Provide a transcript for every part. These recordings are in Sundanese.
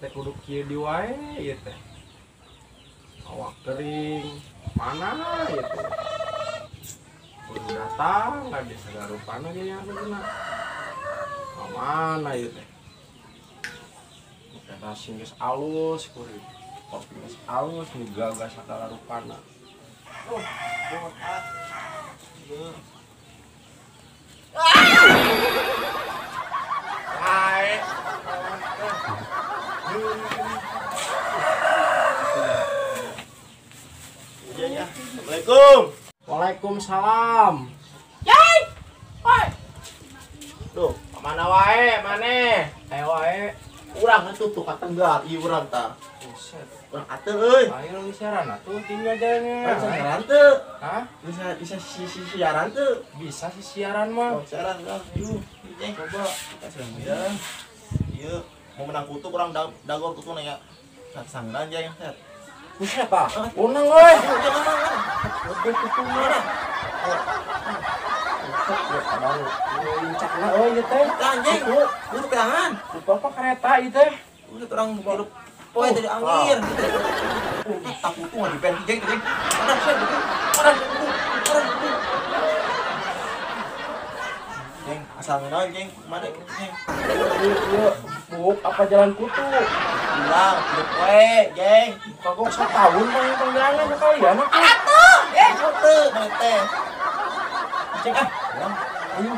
teh kudu kieu di wae ieu teh. Awak kering, mana ieu teh. Kudu datang lagi segala rupana ge nya ayeuna. Ka mana ieu teh? Nasi geus alus kuring. Kopi geus alus nu gagah sagala rupana. Oh, ah. Hai. Ya, Assalamualaikum. Waalaikumsalam. Yai. Oi. Duh, mana wae maneh? Aya wae. Urang atuh ka Tenggal, ieu urang tah. Buset. Urang atuh euy. Ayo siaran atuh tinggal jalannya. Siaran teu? Hah? Bisa bisa siaran teu? Bisa sih siaran mah. Oh, siaran lah. Yuk, coba kita siaran. Ieu mau menang kutu urang dagor kutu nya. Sanggan jang set. Buset ah. Unang euy. Oke kutu mana? Lincakna euy ieu teh. Anjing, kudu peangan. Kutu apa kereta ieu teh? Udah orang hidup poe dari angin. Tak kutu mah dipen jeng jeng. Orang set orang orang. Jeng, asal naon jeng, mana jeng? Ieu buk apa jalan kutu? Bilang hidup poe jeng. Kagok setahun mah panggilangan kalian. Atuh, teu mana teh. Cek ah. Ayo.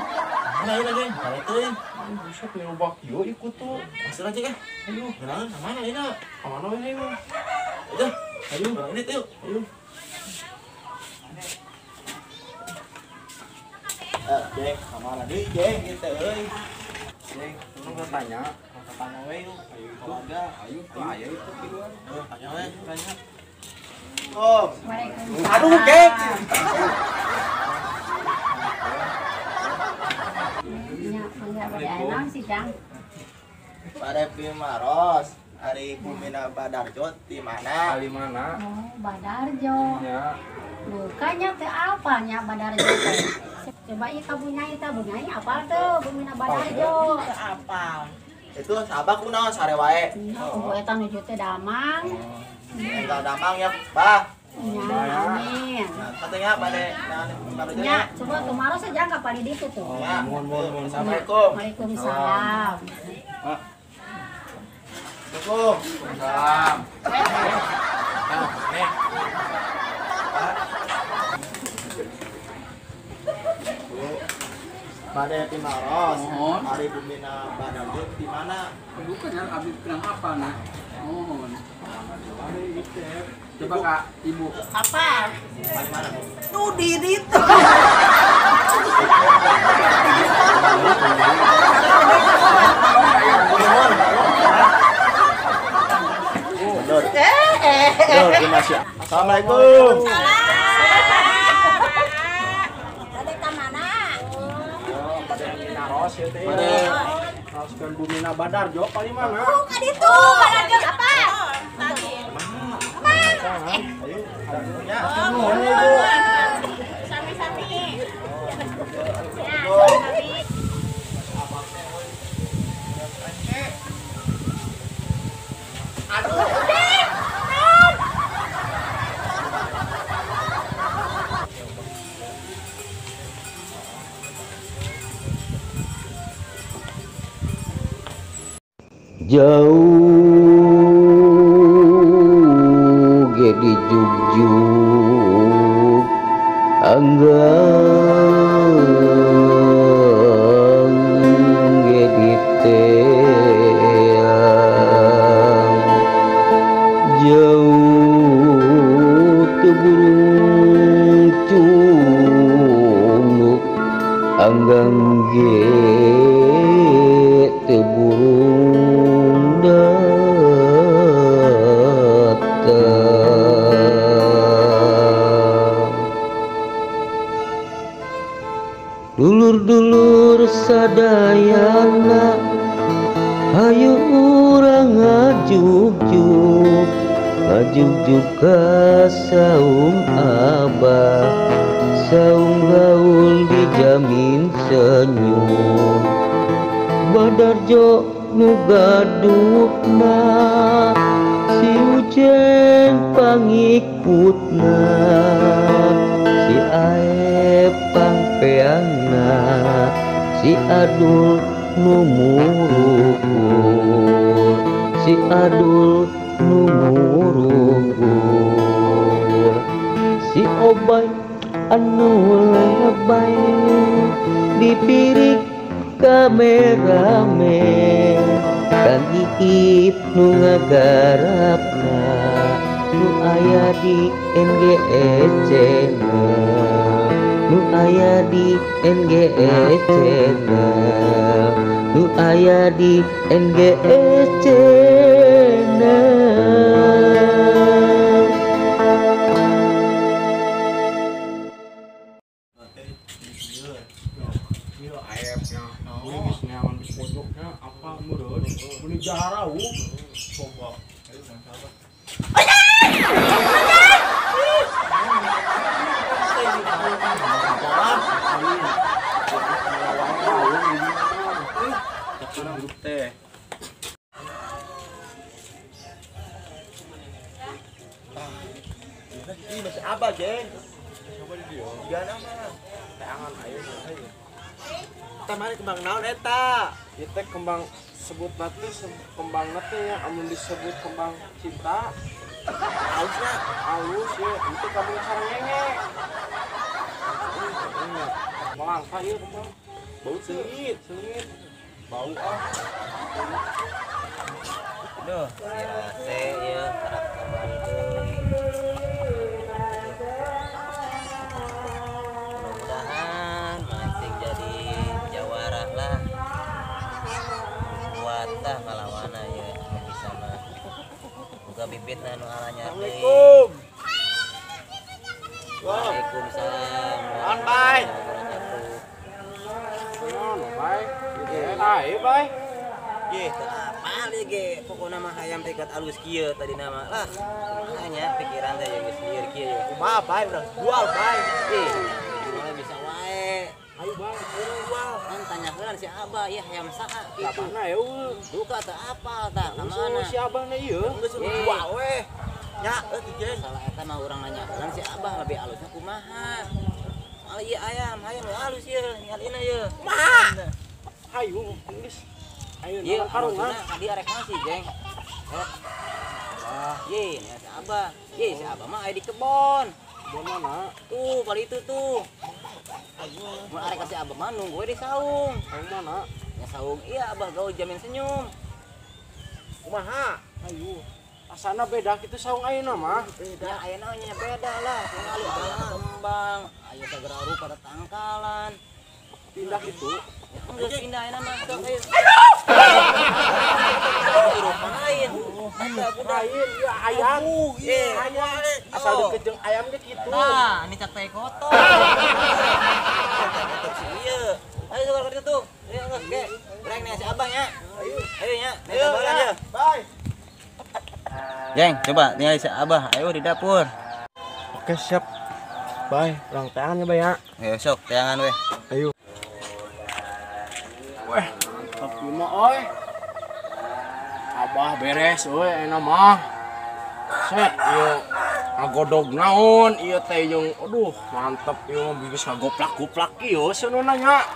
Mana ayo jeng? Mana teuing? Buset lewat kieu ikut tuh. Masuk aja kah? Ayo, mana mana ini? Mana ini? Ayo, ayo, ini tuh. Ayo. Jeng, mana deui jeng ieu teh euy. Jeng, tolong tanya, tanya we yuk. Ayo itu ada, ayo ayo itu kieu. Tanya we, tanya. Oh. Waalaikumsalam. Aduh, geng. Pada Pimaros, hari Bumina Badarjo di mana? Di mana? Oh, Badarjo. Ya. Bukannya teh apanya Badarjo teh? Coba ieu ka bunyai teh, bunyai apal teu Bumina Badarjo? Teu apal. Itu sabak kunaon sare wae. Oh, eta nuju teh damang. Eta damang ya, Bah. Ya, amin. Katanya pada Badarjo ya. Coba kemarin saja enggak pada ditu tuh. Ya, mohon. Assalamualaikum. Waalaikumsalam. Assalamualaikum. Waalaikumsalam. Nah, nih. Pada Pimaros, hari Bumina Badarjo di mana? Bukan ya, abis bilang apa nah? Mohon. Coba Kak, Ibu. Apa? Di mana, Bu? Tuh di ditu. Assalamualaikum. Ada ka mana? Pada Minaros ya teh. Haruskan Bumina Badarjo paling mana? Oh, ka ditu. Badarjo apa? Tadi. Ayo, ya. Sami-sami. Aduh. Jauh ge dijugjug anggang ge diteang jauh teu burung cunuk anggang ge teu burung datang. Dulur-dulur sadayana hayu urang ngajugjug ngajugjug ka saung abah saung gaul dijamin senyum Badarjo nu gaduhna. pangikutna si Aep pangpeangna si Adul nu murugul si Adul nu murugul si Obay anu lebay dipirik kameramen Kang Iip nu ngagarapna nu aya di NGS Channel nu aya di NGS Channel nu aya di NGS Channel. Ieu aepnya geus neangan di pojoknya apa meureun meuni jaharau Coba. Ayo urang sabar. Grup teh. Ih, masih apa, Jeng? Coba di dieu. Jigana mah. Teangan ayo ayo. Eta mah kembang naon eta? Ieu teh kembang sebut teh kembang teh nya amun disebut kembang cinta. Halusnya halus ya, itu kembang sarengenge. Melangkah ieu kembang. Bau seungit, seungit. Bau ah. Duh, si Ate ieu harap kembali deui. Mudah-mudahan mancing jadi jawara lah. Kuat lah ngalawana ieu nu bisa mah. Buka bibitna nu alanya deui. Assalamualaikum. Waalaikumsalam. Naon, Bay? Naon, Bay? Ayo, Bay. Ye, teu apal ieu ge. Pokona mah hayam teh kat alus kieu tadi nama. Lah, kumaha nya pikiran teh geus lieur kieu ya. Kumaha, Bay? Urang jual, Bay. Ih, jualnya bisa wae. Ayo, Bay, jual. Kan tanya heula si Abah, ieu hayam saha kitu. Mana eueuh? Duka teu apal tah, ka mana? Si Abah na ieu. Geus jual we. Nya, euy Jeng. Salah eta mah urang nanya heula si Abah lebih alusna kumaha. Soal ieu ayam, hayam alus ieu, ningalina ieu. Kumaha? Hayu, geus. Ayo ieu karungan. Ka dieu arek nasi, Jeng. Wah, ye, nya si Abah. Ye, si Abah mah aya di kebon. Kebon mana? Tuh, kali itu tuh. Mun arek ka si Abah mah nunggu we di saung. Saung mana? Nya saung iya Abah gaul jamin senyum. Kumaha? Ayo. Asana beda kitu saung ayeuna mah. Beda ayeuna nya beda lah. Tingali aya kembang, aya sagala rupa tangkalan. Pindah gitu. Geus pindah ayeuna mah sok ayo. Aduh. Lain. Ada budak lain ya ayam. Iya, ayam. Asal dikejeung ayam ge kitu. Nah, ini cak teh kotor. Iya. Ayo sok ka ditu. Ayo geus ge. Breng nih si Abang nya. Ayo. Ayo nya. Ayo aja. Bye. Jeng, coba tinggal si Abah. Ayo di dapur. Oke, siap. Bye, urang teangan ya, Bay ya. Ayo sok teangan weh. Ayo. Weh, mantap ieu mah euy. Abah beres euy ayeuna mah. Set ieu ngagodog naon ieu teh jeung aduh mantep ieu mah geus ngagoplak-goplak ieu seununa nya.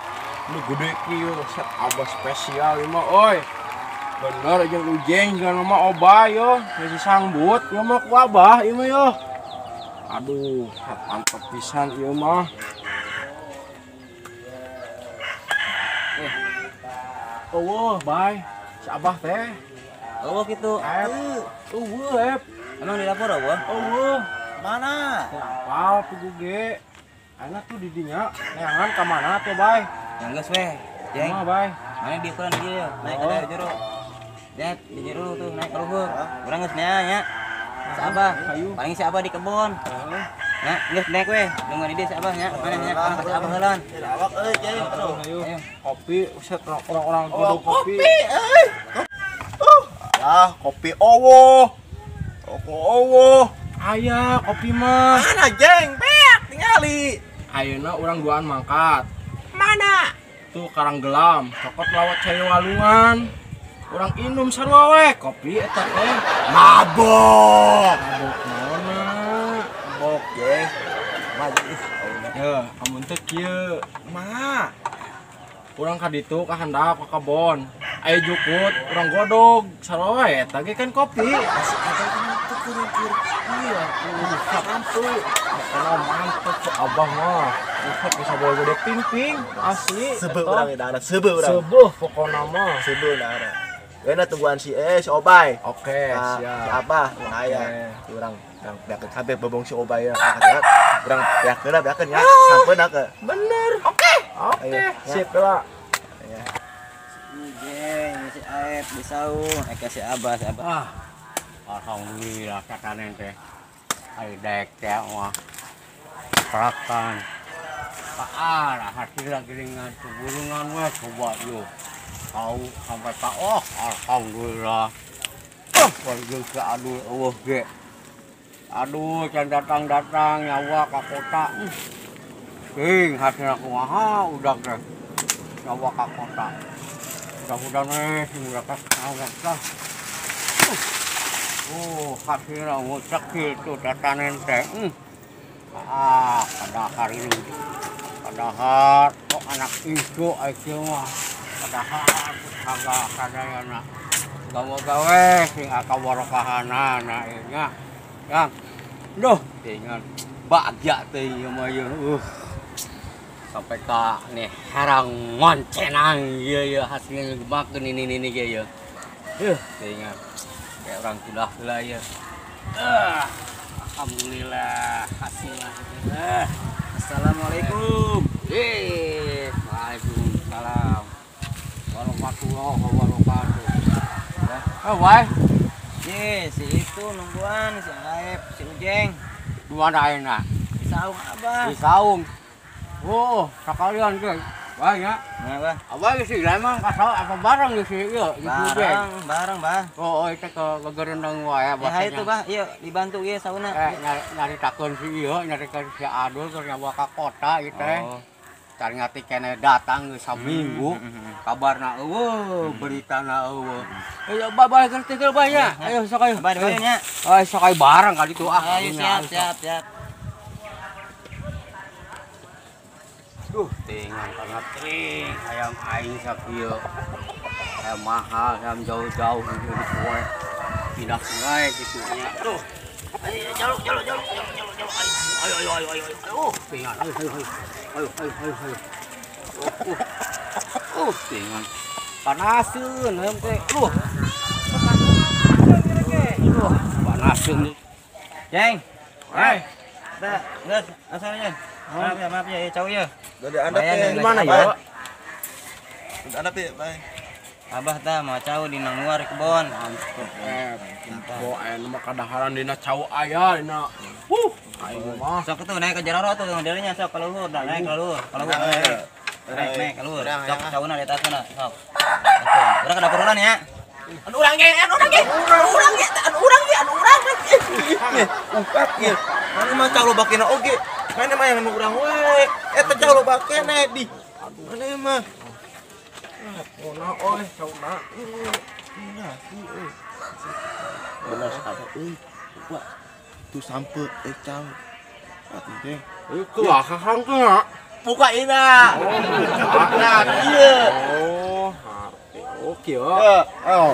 Nu gede kieu set Abah spesial ieu mah euy. Bener jeung Ujeng jeung mah Obay yo, geus sangbut ieu mah ku Abah ieu mah yo. Aduh, mantep pisan ieu mah. Eueuh, Bay. Si Abah teh. Eueuh kitu. Eueuh, Ep. Emang di dapur eueuh? Eueuh. Mana? Teu apal tuh ge. Ayeuna tuh di dinya neangan ka mana tuh, Bay? Yang geus weh. Jeng. Kumaha, Bay? Mana di ukuran di dieu? Naik ka daerah jero. Lihat di jero tuh naik ka luhur. Urang geus nea nya. Si Abah. Paling si Abah di kebon. Nah, geus naik weh. Nungguan di dieu si Abah nya. Mana nya? Urang ka si Abah heulan. Awak euy, Jeng. Ayo. Kopi, set orang-orang godog kopi. Kopi euy. Ah, kopi owo. Rokok owo. Aya kopi mah. Mana, Jeng? Beak tingali. Ayeuna urang duaan mangkat. Mana? Tuh karang gelam, cokot lawat cai walungan. Urang inum sarua we kopi eta teh. Mabok. Mabok naonna? Maju ih. Ya, amun teh kieu mah. Urang ka ditu ka handap ka kebon. Aya jukut, urang godog, sarua eta ge kan kopi. Asik teh kudu iya, kudu karena mantep si abah mah. Usap bisa bawa gede ping-ping, asli. Sebeuh urang eta, sebeuh urang. Sebeuh pokona mah. Sebeuh darah. Euna tungguan si si Obay. Oke, siap. Si Abah, mun aya. Urang beakeun kabeh bobong si Obay ya. Urang beakeun beakeun ya. Sampeun ke. Bener. Oke. Oke, sip lah. Ya. Jeng, si Aep di saung, si Abah, si Abah. Ah. Alhamdulillah katanen teh. Ai daek teh mah. Perakan. Paarah hasilna geuningan gulungan we coba yeuh. Tahu sampai pak oh alhamdulillah. Oh, warga ke aduh eueuh ge. Aduh, can datang-datang nyawa ka kota. Ting hasilna kumaha udah teh. Nyawa ka kota. Mudah-mudahan we sing udah ka. Oh, hasilna ngucekil tuh tatanen teh. Ah, padahal ini. Padahal kok anak ijo ieu mah. Padahal kagak sadayana. Gawe-gawe sing akabarokahanana ieu nya. Yang duh tinggal bagja teh ieu mah ieu. Sampai ka nih herang moncenang ieu ieu hasilnya gemakeun ini ge ieu. Tinggal kayak orang sudah lah ya. Alhamdulillah hasilnya. Assalamualaikum. Waalaikumsalam warahmatullahi wabarakatuh. Ya, oh, wae. Ye, si itu nungguan si Aep, si Ujeng. Di mana ayeuna? Di saung Abah. Di saung. Oh, sekalian ge. Wah ya. Nah, Bah. Abah geus emang kasau apa bareng geus ieu? Bareng, bareng, Bah. Oh, itu ke gegerendang wae Bah. Ya itu, Bah. Ieu dibantu ieu sauna. Nyaritakeun si ieu, nyaritakeun si Adul keur nyawa ka kota ieu teh. Cari kene datang geus saminggu. Kabarna eueuh, beritana eueuh. Ayo bah bah ngerti teh bah nya. Ayo sok ayo. Bah nya. Ayo sok ayo bareng ka ditu ah. Ayo siap, siap, siap. Duh, tinggal banget kering ayam aing sakieu. Ayam mahal, ayam jauh-jauh gitu di kue. Pindah sungai gitu nya. Duh. Ayo jaluk jaluk jaluk jaluk jaluk jaluk. Ayo ayo ayo ayo ayo. Tinggal ayo ayo ayo. Ayo ayo ayo ayo. Tinggal. Panaseun hayam teh. Duh. Duh, panaseun. Jeng. Hai. Dah, geus asalnya. Maaf ya, maaf ya, cau ya. Dari anda teh di mana ya? Dari anda teh, Bay. Abah tah mau cau di nang luar kebon. Bo aya nu mah kadaharan dina cau aya dina. Huh, aing mah. Sok tuh naik ke jaroro tuh modelnya sok ka luhur, dah naik ka luhur, ka luhur. Naik naik ka luhur. Sok cauna di atas sana, sok. Urang ke dapur ulan ya. Anu urang ge, anu urang ge. Urang ge, anu urang ge, anu urang. Ungkap ge. Mana mah cau loba kena oge. Mana mah yang urang we. Eta cau loba kene di. Mana mah. Ona oi cauna. Nah, euy. Bener ada euy. Wah. Tuh sampe cau. Atuh teh. Itu akang teh. Buka ina. Nah, ieu. Oh, oke ya. Oh.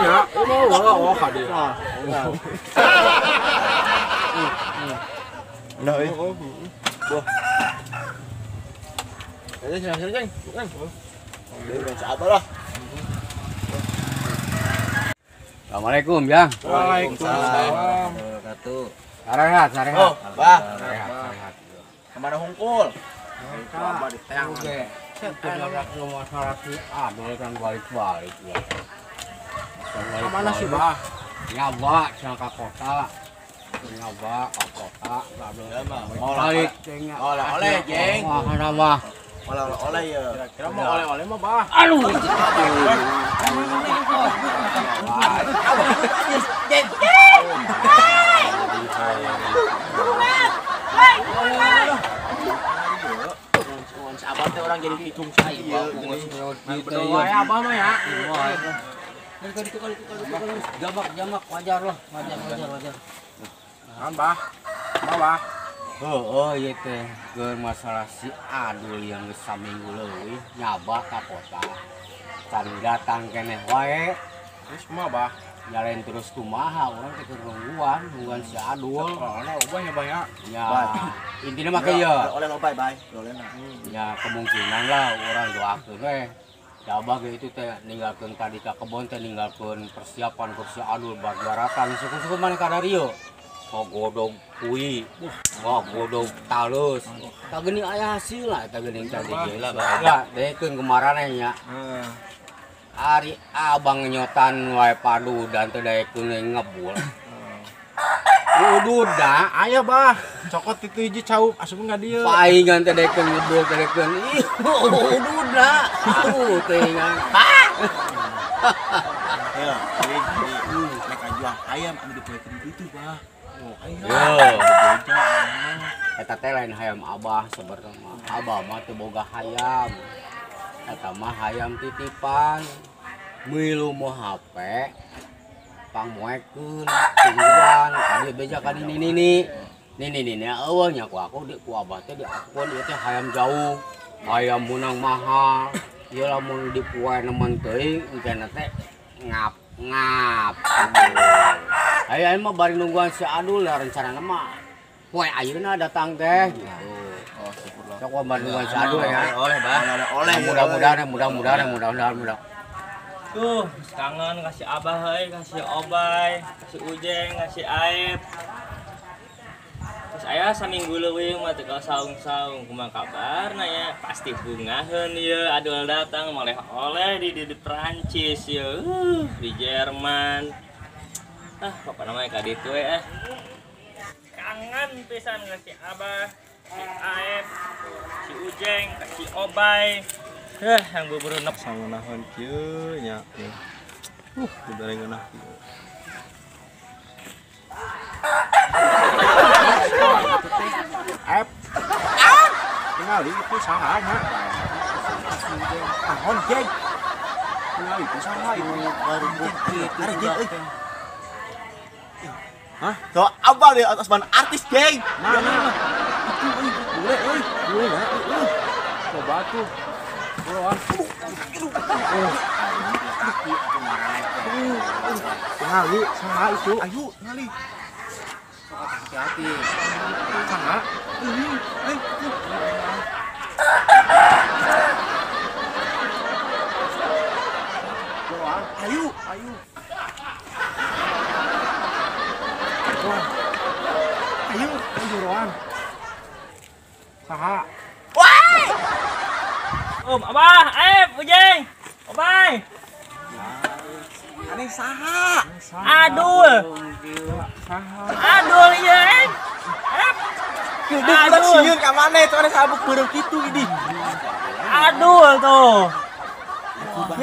Ya, oh, oh, kade. Nah, euy. Wah. Ayo sini sini, Jeng. Bukan. Deui siapa lah. Assalamualaikum, Jang. Waalaikumsalam. Wabarakatuh. Sarehat, sarehat. Oh, Bah. Sarehat, sarehat. Kemana hungkul? Coba di teang. Oke. Masalah si Adul kan balik-balik ya. Kemana sih, Bah? Nyawa cenah ka kota. Nyawa ka kota, balik. Oleh-oleh, Jeng. Wah, nama. Oleh-oleh ya. Kira-kira mau oleh-oleh mah, Bah. Aduh. Jeng. Abah teh orang jadi hitung saya. Berdoa ya Abah mah ya. Jamak jamak wajar lah, wajar wajar wajar. Naon, Bah? Bah, Bah. Heeh ieu teh keur masalah si Adul yang geus saminggu leuwih nyabah ka kota. Can datang keneh wae. Terus kumaha, Bah? Nyalain terus kumaha urang teh keur nungguan, nungguan si Adul. Soalna loba nya, Bah ya. Ya, intina mah kieu. Oleh loba, Bay. Oleh na. Ya kemungkinan lah urang doakeun we. Da abah ge itu teh ninggalkeun tadi ka kebon teh ninggalkeun persiapan keur si Adul barbaratan syukur-syukur maneh ka dieu. Ngagodog kui, ngagodog talus. Tah geuning aya hasilna eta geuning tadi ge. Lah, dekeun kemaraneh nya. Heeh. Ari abang nyotan wae padu dan teu daekeun ngebul. Ududna Aya, Bah. Cokot itu hiji cau asup ka dieu. Paingan teh daekeun ngebul teh daekeun. Ih, ududna. Aduh teuingan. Ya, nek jual ayam anu dipoekeun itu, Bah. Oh, ayam. Yo. Eta teh lain hayam abah sebenarnya mah. Abah mah teu boga hayam. Eta mah hayam titipan. Milu mo HP pangmoekeun tungguan tadi beja ka nini nini. Nini nini eueuh nya ku aku di ku abah teh diakuan ieu teh hayam jauh. Hayam meunang mahal. Ieu lamun dipoe nemen teuing engkena teh ngap ngap. Ayo aing mah bari nungguan si Adul lah rencanana mah. Poe ayeuna datang teh gitu. Oh, syukurlah. Sok mah bari nungguan si Adul ya. Oleh, Bah. Oleh, Mudah-mudahan mudah-mudahan mudah-mudahan mudah. Tuh, kangen kasih Abah euy, kasih Obay, kasih Ujeng, kasih Aep. Terus aya saminggu leuwih mah teu saung-saung kumaha kabarna ya? Pasti bungaheun ieu Adul datang oleh-oleh di Perancis ieu, di Jerman. Ah, pokokna mah ka ditu we ah. Kangen pisan kasih Abah, si Aep, si Ujeng, kasih Obay. Yang bubur nep Sangunaheun kieu nya. Dibere ngeunah kieu. Ep. Tingali itu saha nya? Tahon jeng. Tingali itu saha itu baru bukit. Ari jeng euy. Hah? So abah di atas ban artis jeng. Mana? Itu euy, bule euy, bule ya euy. Coba tuh. Buruan. Tingali saha itu? Ayo, tingali. Hati-hati. Saha? Euy, Buruan. Ayo, ayo. Buruan. Ayo, buruan. Saha? Wah! Om, Abah, Aep, Ujeng, Obay. Aneh saha? Adul. Saha? Adul ieu, Ep. Ep. Kudu urang sieun ka maneh itu aneh sabuk beureum kitu ini. Adul tuh.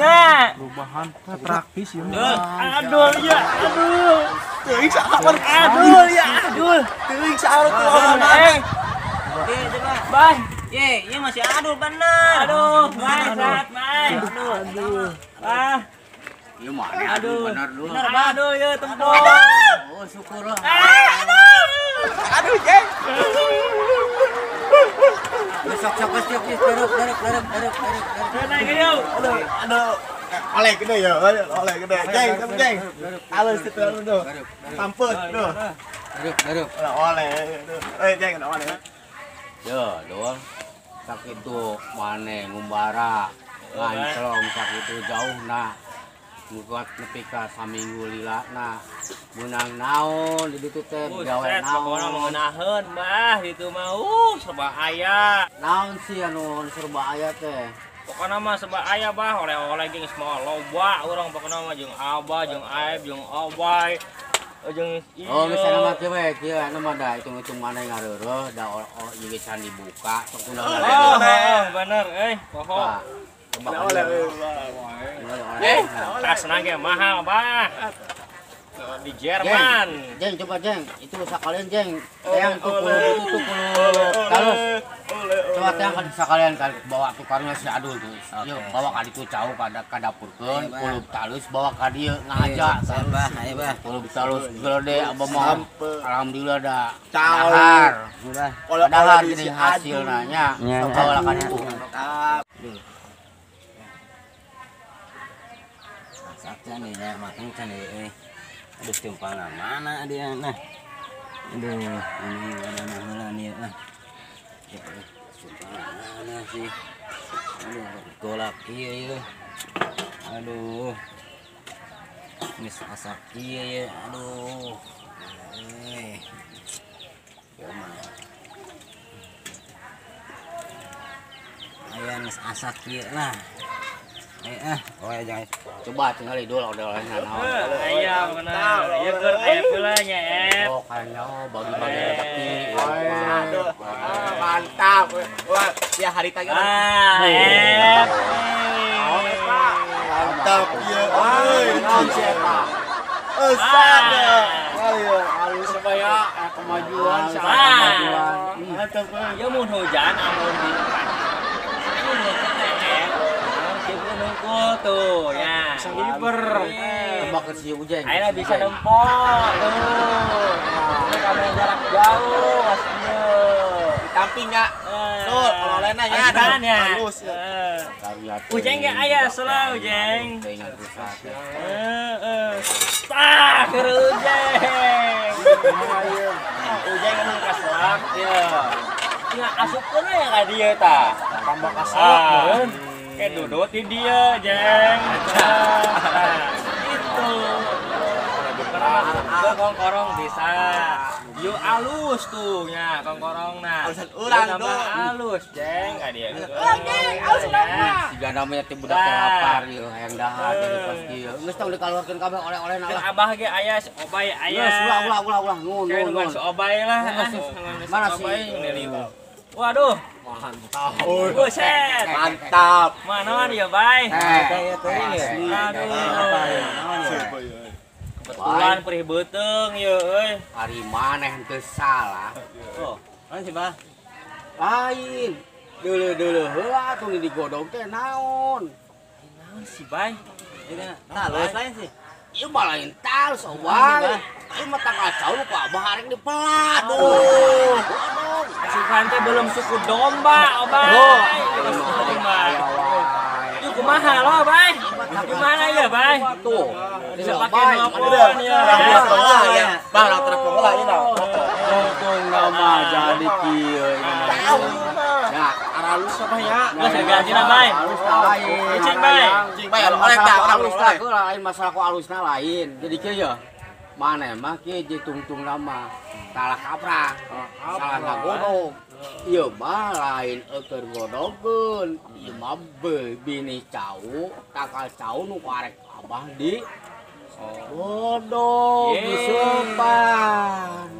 Ya. Perubahan praktis ieu mah. Adul ya, adul. Teuing saha war? Adul ya, adul. Teuing saha tuh maneh. Oke, coba. Bye. Ye, ieu masih Adul bener. Aduh, bye, sehat, bye. Aduh. Ah. Ieu mah Adul bener dulu. Bener, Adul ieu tempo. Oh, syukur lah. Aduh. Aduh, jeng. Sok sok sok terus terus terus terus terus. Naik yuk. Aduh, aduh. Oleh gede ya, oleh gede. Jeng, jeng. Halus itu tuh. Tampet tuh. Terus terus. Oleh. Eh, jeng, oleh. Yo, doang. Sakitu maneh ngumbara nganclong sakitu jauhna. Nguat nepi ka saminggu lilana. Meunang naon di ditu teh gawe Buset, pokokna naon. mengenaheun bah itu mah serba aya. Naon sih anu serba aya teh? Pokokna mah serba aya bah oleh-oleh ge geus moal loba urang pokokna mah jeung Abah, jeung Aep, jeung Obay. Jeung ieu. Oh, geus anu mah kieu we, kieu anu mah da hitung-hitung maneh ngareureuh da oh ieu geus can dibuka sok kunaon Oh, oh, bener euy, poho. Coba Oleh. Eh, tasna ge mahal bah. Di Jerman. Jeng, coba jeng, itu sakalian jeng. Yang tuh kulo itu tuh kulo talus. Coba katanya kan sekalian kan bawa tukarnya si Adul tuh. Yuk bawa ka ditu cau ka dapurkeun, kulub talus bawa ka dieu ngaja. Bah, ayo bah. Kulub talus gede abah mah. Alhamdulillah da. Dahar. Dahar jadi hasilna nya. Sok bawa ka ditu. Masak can nya, matang can euy. Aduh tumpangna mana dia nah. Aduh, ini ada heula nih ah. Ya, sumpah mana sih? Aduh, golak ieu ya. Aduh. Geus asak ieu ya. Aduh. Kumaha. Aya geus asak ieu lah. Oh ya jangan. Coba tinggal dulu oleh-olehna naon. Aya bener. Ieu keur aya pula nya, Ep. Oh, kayaknya bagi-bagi rezeki. Aduh. Mantap. Wah, ya hari tadi. Ah, Ep. Mantap ieu. Euy, naon si eta? Eusana. Ayo, halus supaya kemajuan, kemajuan. Mantap. Ieu mun hujan amun di nungkul tuh ya. Bisa ngiber. Tembak ke si Ujeng. Ayo bisa nempok tuh. Ini kamu jarak jauh maksudnya. Ditamping ya. Tuh, kalau lainnya ya ada. Halus ya. Ujeng ya ayah selalu Ujeng. Tah, keur Ujeng. Ujeng anu kaselak ya. Nya asupkeun we ka dieu tah. Tambah kaselak meureun. Kayak duduk di dia, Jeng. Nah, itu. Karena kongkorong bisa. Yuk alus tuh nya kongkorong nah. Alusan urang dong. Alus, Jeng. Ka dia. Urang, Jeng, alus urang. Siga namanya teh budak teh lapar ieu hayang dahar jadi pas kieu. Geus tong dikaluarkeun kabeh oleh-olehna lah. Abah ge aya si Obay aya. Geus ulah ulah ulah nun nun. Si Obay lah. Mana si Waduh. Mantap. Buset. Mantap. Mana ya, Bay? Aduh. Kebetulan perih beuteung ieu euy. Ari maneh henteu salah. Oh, mana sih, Bah? Lain. Deuleuh-deuleuh heula atuh digodog teh naon? Naon sih, Bay? Talus lain sih. Ieu mah lain talus, Obay. Ieu mah tanggal cau ku abah arek dipelat. Aduh. Asupan teh belum suku domba, Obay. Belum suku domba. Yuk kumaha lo, Bay? Gimana ya, Bay? Tuh. Bisa pakai nelpon ya. Ya. Bang, telepon lah ini dah. Untung nama jadi kieu ini mah. Ya, aralus apa ya? Geus ganti lah, Bay. Alus lain. Cing, Bay. Cing, Bay, oleh tah alus tah lain masalah ku alusna lain. Jadi kieu ya. Mana mah kieu je tungtung nama. Salah kaprah. Salah ngagodog. Ieu mah lain eukeun godogkeun. Ieu mah bini cau, takal cau nu arek abah di godog diseupan.